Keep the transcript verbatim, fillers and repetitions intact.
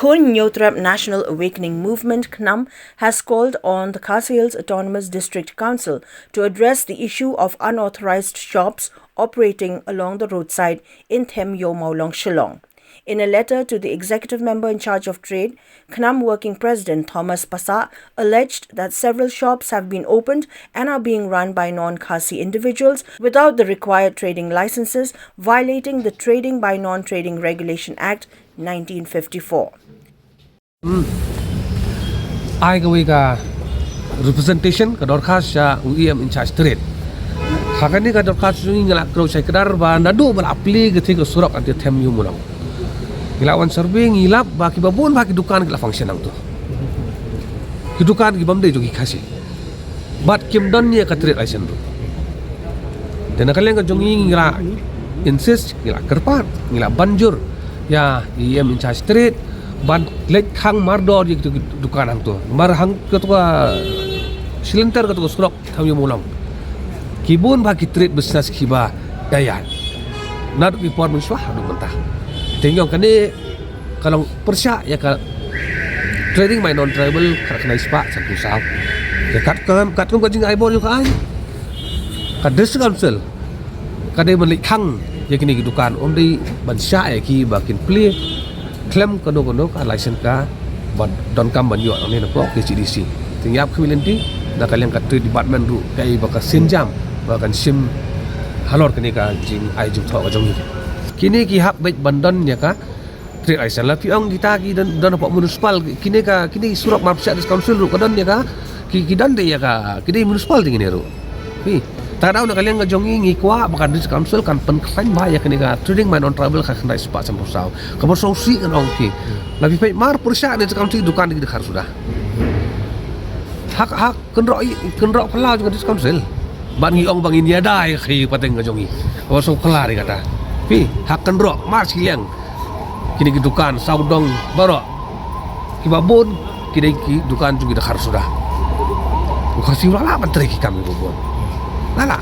Khun Hynñiewtrep National Awakening Movement, KHNAM, has called on the Khasi Hills Autonomous District Council to address the issue of unauthorized shops operating along the roadside in Them Ïew Mawlong, Shillong. In a letter to the executive member in charge of trade, KHNAM working president Thomas Passah alleged that several shops have been opened and are being run by non-Khasi individuals without the required trading licenses, violating the Trading by Non-Trading Regulation Act nineteen fifty-four. Ai kawei ka representation, ka dorkhas sha u E M in charge trade. Ha kane ka dorkhas jong ngi, ngi la kdew shai kdar ba naduh ba la plie katei ka surok hangtei Them Ïew Mawlong, ngi la wan survey, ngi lap ba kiba bun bha ki dukan ki la function hangto. Ki dukan ki bym dei jong ki Khasi. Bad kim don ïa ka trade license ruh. Te na ka liang ka jong ngi, ngi la insist, ngi la kyrpad, ngi la ban jur ïa i E M in charge trade ban leit khang mardor ïa kito ki dukan hangto. Namar hangto ka shi lynter kato ka surok Them Ïew Mawlong, ki bun bha ki trade business kiba ïaid ïaid naduh ki por mynshuwa haduh mynta. Te ngi ong kane ka long pyrshah ïa ka Trading by Non-Tribal khatkhyndai spah sanphew saw. Te katkum, katkum ka jingai bor jong ka aiñ, ka District Council ka dei ban leit khang ïa kine ki dukan, ym dei ban shah ïa ki ba kin plie khlem kano kano ka license kaba donkam ban ïoh nangne napoh K H A D C. Te ngi ap khmih lynti na ka liang ka Trade Department ruh kaei ba ka sienjam ba kan shim halor kane ka jingai jingthoh ka jong ngi. Kine ki hap beit ban don ïa ka trade license. La phi ong kita ki don, don hapoh municipal, kine ka, kine surok marpyrshah District Council ruh ka don ïa ka, ki, ki don de ïa ka, ki dei municipal de kine ruh. Phi, ta daw na ka liang ka jong ngi, ngi kwah ba ka District Council kan pynkhlaiñ bha ïa kane ka Trading by Non-Tribal khatkhyndai spah sanphew saw. Kaba sngewsih ngan ong phi, la phi peit marpyrshah District Council, dukan ki dkhar suda. Ha, ha kynroh, kynroh phyllaw jong ka District Council. Bad ngi ong ba ngin ïada ïa ka khaïi pateng ka jong ngi. Kaba sngewkhlaiñ ïa kata. Phi, ha kynroh marshiliang, kine ki dukan sawdong baroh, kiba bun ki dei ki dukan jong ki dkhar suda. U Khasi u la lah ban trei ki kam kiba bun. La lah.